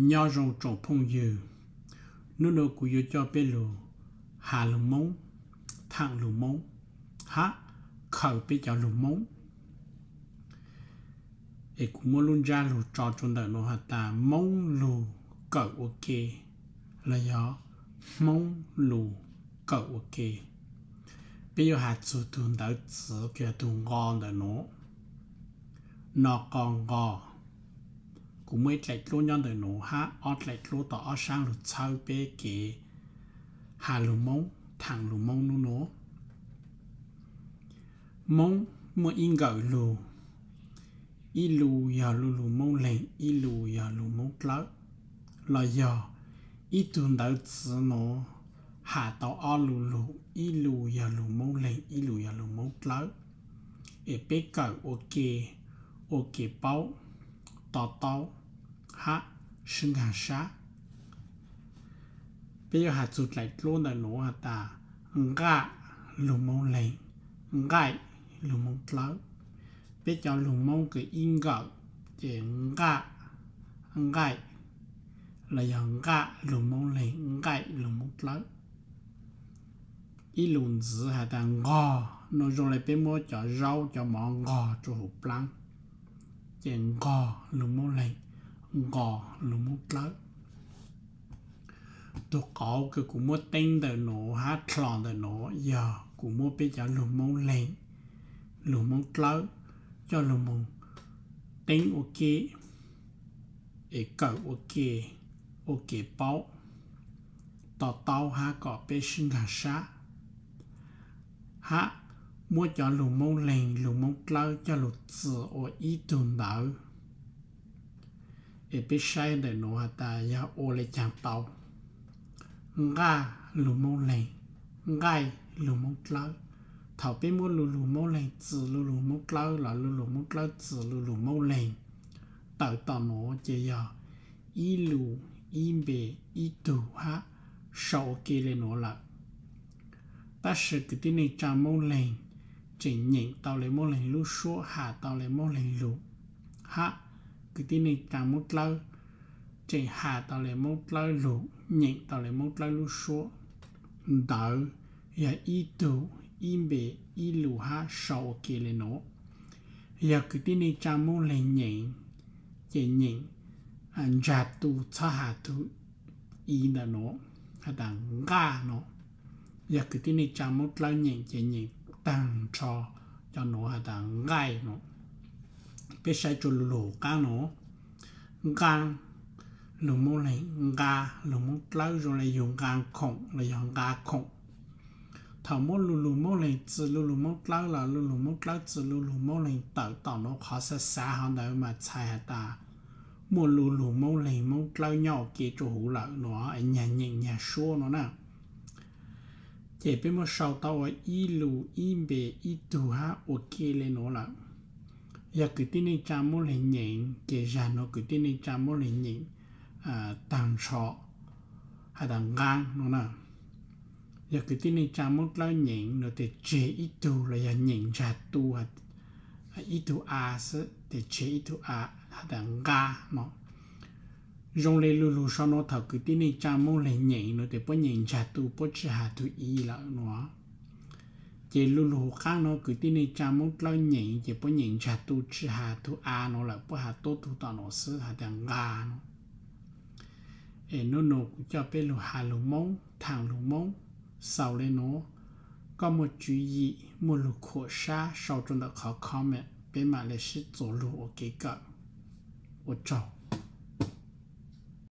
Nyob zoo tsoom phooj ywg, hnub no kuv yuav coj peb lug has lug Moob, thaam lug Moob, hab khaws peb cov lug Moob. Es kuv muab lub ntsab lug tso rua ntawm nuav has tas Moob lug kawm ua ke, los yog Hmoob lug kawm ua ke. Peb yuav has txug tug ntawv txiv kws yog tug nqo ntawm nuav, no qo nqo. Kuv muaj ib dlaim dluab nyob ntawm nuav hab ob dlaim dluab tom ob saab lug txhawb peb kev has lug Moob, thaam lug Moob nub nuav. Moob muaj ib nkawm lug, ib lus yog lu lug Moob Leeg, ib lus yog lug Moob Dlawb, los yog ib tug ntawv txiv nuav has tau ob lu lug, ib lus yog lug Moob Leeg, ib lus yog lug Moob Dlawb, es peb kawm ua ke, ua kev paub, to taub hab sib nkaag sab. Peb yuav has txug dlaim dluab ntawm nuav has tas nqaj lug Moob Leeg, nqaij lug Moob Dlawb. Peb cov lug Moob kws ib nkawm ces nqaj, nqaij, los yog nqaj lug Moob Leeg, nqaij lug Moob Dlawb. Ib lus ntxiv has tas nqog, no zoo le peb muab cov zaub cov mov nqog rua huv plaab, ces nqog lug Moob Leeg, nqos lug Moob Dlawb. Tug qauv kws kuv muab teeb ntawm nuav hab dlhos ntawm nuav yog kuv muab peb cov lug Moob Leeg, lug Moob Dlawb coj lug moog teeb ua ke, es kawm ua ke, ua kev paub, to taub hab kom peb sib nkaag sab, hab muab cov lug Moob Leeg, lug Moob Dlawb coj lug txi ua ib tug ntawv. Es peb saib ntawm nuav has tas yog ua le caag tau. Nqaj lug Moob Leeg, nqaij lug Moob Dlawb. Thaum peb muab lu lug Moob Leeg txi lu lug Moob Dlawb los lu lug Moob Dlawb txi lu lug Moob Leeg, tawm tom nuav ces yog ib lus, ib npe, ib tug hab sau ua ke le nuav lawm. Tab sis kwv tij neej tsaa Moob Leeg tseem nyeem tau le Moob Leeg lub suab, has tau le Moob Leeg lug, hab kwv tij neej tsaa Moob Dlawb tseem has tau le Moob Dlawb lug, nyeem tau le Moob Dlawb lub suab. Ntawv yog ib tug, ib npe, ib lus hab sau ua ke le nuav. Yog kwv tij neej tsaa Moob Leeg nyeem, ces nyeem ntsag tu, txhob has tug i ntawm nuav, has tas nqaj no. Yog kwv tij neej tsaa Moob Dlawb nyeem ces nyeem taag nrho cov nuav has tas nqaij no. Peb saib rua lu lug huv qaab no, nqaa lug Moob Leeg, nqaa lug Moob Dlawb zoo le yug nqaa khoom los yog nqaa khoom. Thaum muab lu lug Moob Leeg txi lu lug Moob Dlawb los lu lug Moob Dlawb txi lu lug Moob Leeg, tawm tom nuav qhov xav xav hov ntawd mas txhais has tas muaj lu lug Moob Leeg Moob Dlawb nyob ua ke rua huv lawm no, nyag nyeem nyag suab no na. Ces peb muab sau tau ua ib lus ib npe ib tug hab ua ke le nuav lawm. Yog kwv tij neej tsaa Moob Leeg nyeem ces zag nuav kwv tij neej tsaa Moob Leeg nyeem taag nrho has tas nqaa no na. Yog kwv tij neej tsaa Moob Dlawb nyeem nuav tes tseg ib tug los yog nyeem ntsag tu ib tug a xwb, tes tseg ib tug a has tas nqaa no. Zoo le lu lug sau nuav thaum kwv tij neej tsaa Moob Leeg nyeem nuav tes puab nyeem ntsag tu, puab tsi has tug i lawm nuav. Ces lu lug huv qaab nuav kwv tij neej tsaa Moob Dlawb nyeem ces puab nyeem ntsag tu tsi has tug a nuav lawm, puab has tuab tug tom nuav xwb has tas nqaa no. Es nub nua kuv coj peb lug has lug Moob, thaam lug Moob xaus le nuav. Koj muaj tswv yim, muaj lug khuam sab sau rua ntawm qhov comment, peb mam le sib txuas lug ua kev kawm. Ua tsaug.